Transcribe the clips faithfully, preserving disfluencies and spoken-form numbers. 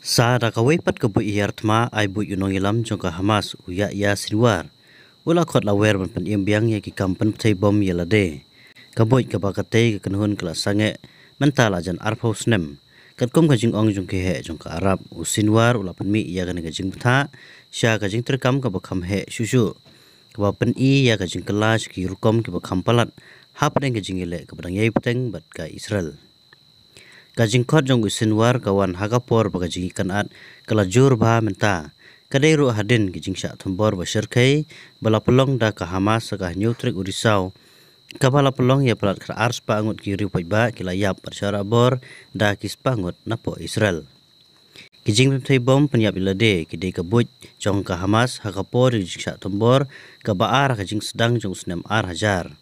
Sa da kawei pat ka buit hiar thma ai buit u nongïalam jong ka Hamas u Yahya Sinwar u la khot la wer ban pynim biang ïa ki kam pynpthei bom ïa lade. Ka buit kaba katei ka kynhun ka la sangeh mynta la jan arphew snem. Katkum ka jingong jong ki heh jong ka Arab, u Sinwar u la pynmih ïa kane ka jingbthah sha ka jingtreikam kaba kham heh shuh shuh, kaba pyni ïa ka jingkylla sha ki rukom kiba kham palat hapdeng ka jingïaleh kaba dang ïai bteng bad ka Israel. Ka jingkhot jong u Sinwar ka wan ha ka por ba ka jingïakynad ka la jur bha mynta. Ka dei ruh hadien ka jingshah thombor ba shyrkhei ba la pynlong da ka Hamas ha ka hynñiew tarik u Risaw, kaba la pynlong ïa palat khatar spah ngut ki riew paidbah ki la ïap bad sharak bor da ki spah ngut napoh Israel. Ki jingpynpthei bom pynïap ïa lade ki dei ka buit jong ka Hamas ha ka por ka jingshah thombor kaba ar ha ka jingsdang jong u snem ar hajar.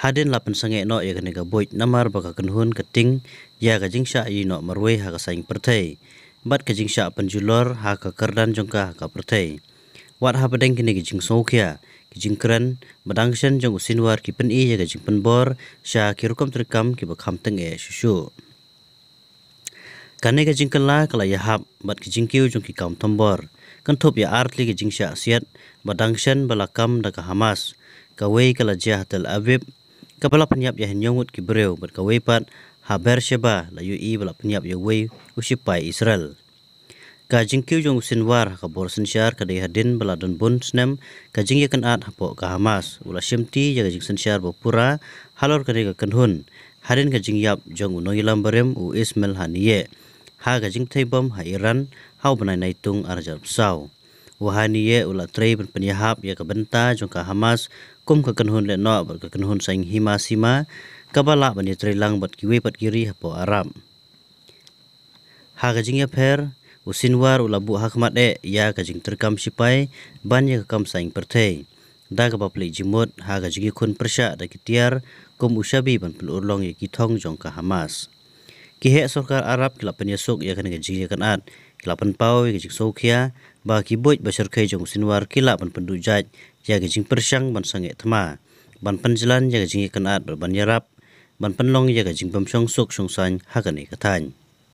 Hadien la pynsangeh noh ïa kane ka buit namar ba ka kynhun ka tieng ïa ka jingshah ïehnoh marwei ha ka saiñ pyrthei bad ka jingshah pynjulor ha ka kyrdan jong ka ha ka pyrthei. Wat hapdeng kine ki jingsngewkhia, ki jingkren ba dang shen jong u Sinwar ki pyni ïa ka jingpynbor sha ki rukom treikam kiba kham tyngeh shuh shuh. Kane ka jingkylla ka la ïahap bad ki jingkiew jong ki kam thombor, kynthup ïa artylli ki jingshah siat ba dang shen ba la kam da ka Hamas. Kawei ka la jia ha Tel Aviv, kaba la pynïap ïa hynñiew ngut ki briew, bad kawei pat ha Beersheba la ïohi ba la pynïap ïa uwei u shipai Israel. Ka jingkiew jong u Sinwar ha ka bor synshar ka dei hadien ba la don bun snem ka jingïakynad hapoh ka Hamas. U la shimti ïa ka jingsynshar ba pura halor kane ka kynhun hadien ka jingïap jong u nongïalam barim u Ismail Haniyeh ha ka jingpthei bom ha Iran ha u bnai Naitung ar hajar saw. U Haniyeh u la trei ban pynïahap ïa ka bynta jong ka Hamas kum ka kynhun lehnoh bad ka kynhun saiñ hima sima kaba lah ban ïatrei lang bad kiwei pat ki ri hapoh Arab. Ha ka jingïapher, u Sinwar u la buh hakhmat eh ïa ka jingtreikam shipai ban ïa ka kam saiñ pyrthei, da kaba plie jingmut ha ka jingïakhun pyrshah da ki tiar kum u shabi ban pynurlong ïa ki thong jong ka Hamas. Ki heh sorkar Arab ki la pynïasuk ïa kane ka jingïakynad, ki la pynpaw ïa ka jingsngewkhia ba ki buit ba shyrkhei jong u Sinwar ki lah ban pynduh jait ïa ka jingpyrshang ban sangeh thma, ban pynjlan ïa ka jingïakynad bad ban ïarap ban pynlong ïa ka jingbym shong suk shong saiñ ha kane ka thaiñ.